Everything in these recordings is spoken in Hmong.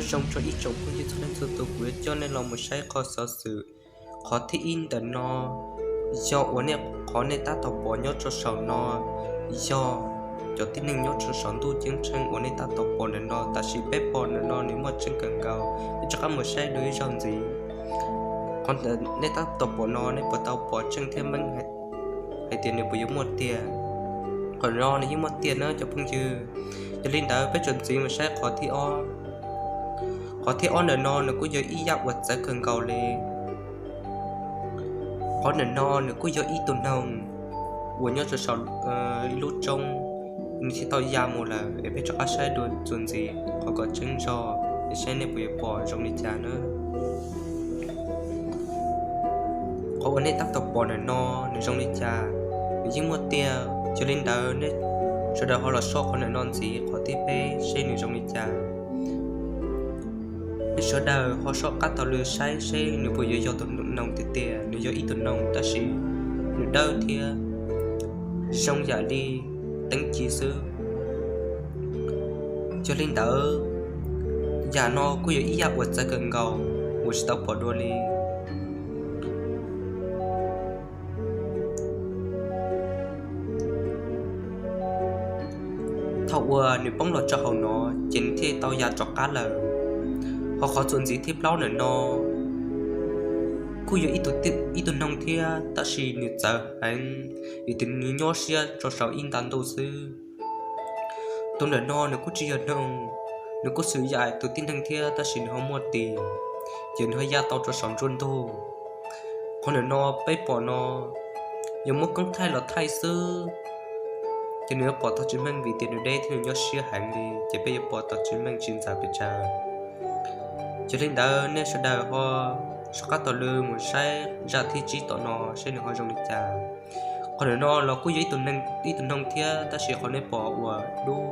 Zoo rau ib tsoom phooj ywg txhua leej txhua tus, kuv yuav coj nej los mus saib qhov xov xwm qhov thib ib ntawm no. Yog uas nej, qhov nej tab tom pom nyob rau saum no yog cov tib neeg nyob rau saum ntuj ceeb tsheej uas nej tab tom pom ntawm no. Tab sis peb pom ntawm no nws muaj tseeb kawg nkaus, nej rov qab mus saib dua ib zaug ntxiv. Qhov nej tab tom pom no nej puas tau pom tseeb thiab meej hais tias nws puas yuav muaj tiag? Qhov no nws yeej muaj tiag na cov phooj ywg. Yog li ntawd peb txuas ntxiv mus saib qhov thib ob. Qhov thib ob ntawm no nws kuj yog ib yam uas txawv kawg nkaus li. Qhov ntawm no nws kuj yog ib tug noog uas nyob rau saum ib lub roob, nws thiaj tau ya mus lawm. Es peb rov qab saib dua txuas ntxiv qhov kom tseeb zog es saib nej puas yuav pom zoo li cas na. Qhov uas nej tab tom pom ntawm no nws zoo li cas? Nws yeej muaj tiag. Yog li ntawd nej sawv daws ho los soj qhov ntawm no ntxiv, qhov thib peb, seb nws zoo li cas. Nej sawv daws ho soj qab taug lw saib seb nws puas yuav yog tus noog tiag tiag. Nws yog ib tug noog tab sis nws dawb thiab zoo yam li teeb ci xwb. Yog li ntawd, yam no kuj yog ib yam uas txawv kawg nkaus uas tsis tau pom dua li. Thaum uas nws poob los rau hauv no, ces nws thiaj tau ya rov qab lawm. Ho qhov txuas ntxiv thib plaub ntawm no kuj yog ib tug noog thiab, tab sis nws txawv heev, vim tias nws nyob siab rau saum ib nta ntuj xwb. Tus ntawm no nws kuj tsis yog noog, nws kuj xws yam tus tib neeg thiab, tab sis nws ho muaj tis, ces nws ho ya tau rau saum nruab ntug. Qhov ntawm no peb pom no yuav muab koob thaij los thaij xwb, ces nws yuav pom tau tsis meej vim tias nws deb thiab nws nyob siab heev li, ces peb yuav pom tau tsis meej tsis ntxaws pes tsawg. Yog li ntawd nej sawv daws ho soj qab taug lw mus saib zaj thib tsib tom no seb nws ho zoo li cas. Qhov ntawm no los kuj yog ib tug noog thiab, tab sis qhov nej pom uas dub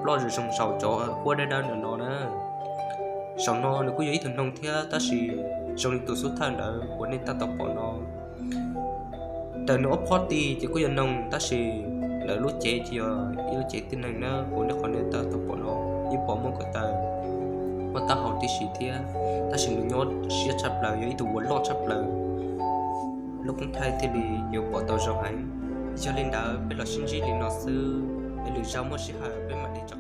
ploj zoo zoo saum cov huab dawb dawb ntawm no na, saum no nws kuj yog ib tug noog thiab, tab sis zoo li tus xub thawj ntawd uas nej tab tom pom no. Ntawm nws ob phob ti ces kuj yog noog, tab sis lawv lub cev ces yog ib lub cev tib neeg na, uas nej qhov nej tab tom pom no, ib pom muaj ko taw, muaj taub hau tib si thiab, tab sis nws nyob siab tshaj plaws, yog ib tug uas loj tshaj plaws, lub koob thaij thiaj li yuav pom tau zoo heev. Yog li ntawd peb los sib ntsib li no xwb, es lwm zaus muaj sij hawm peb mam li tso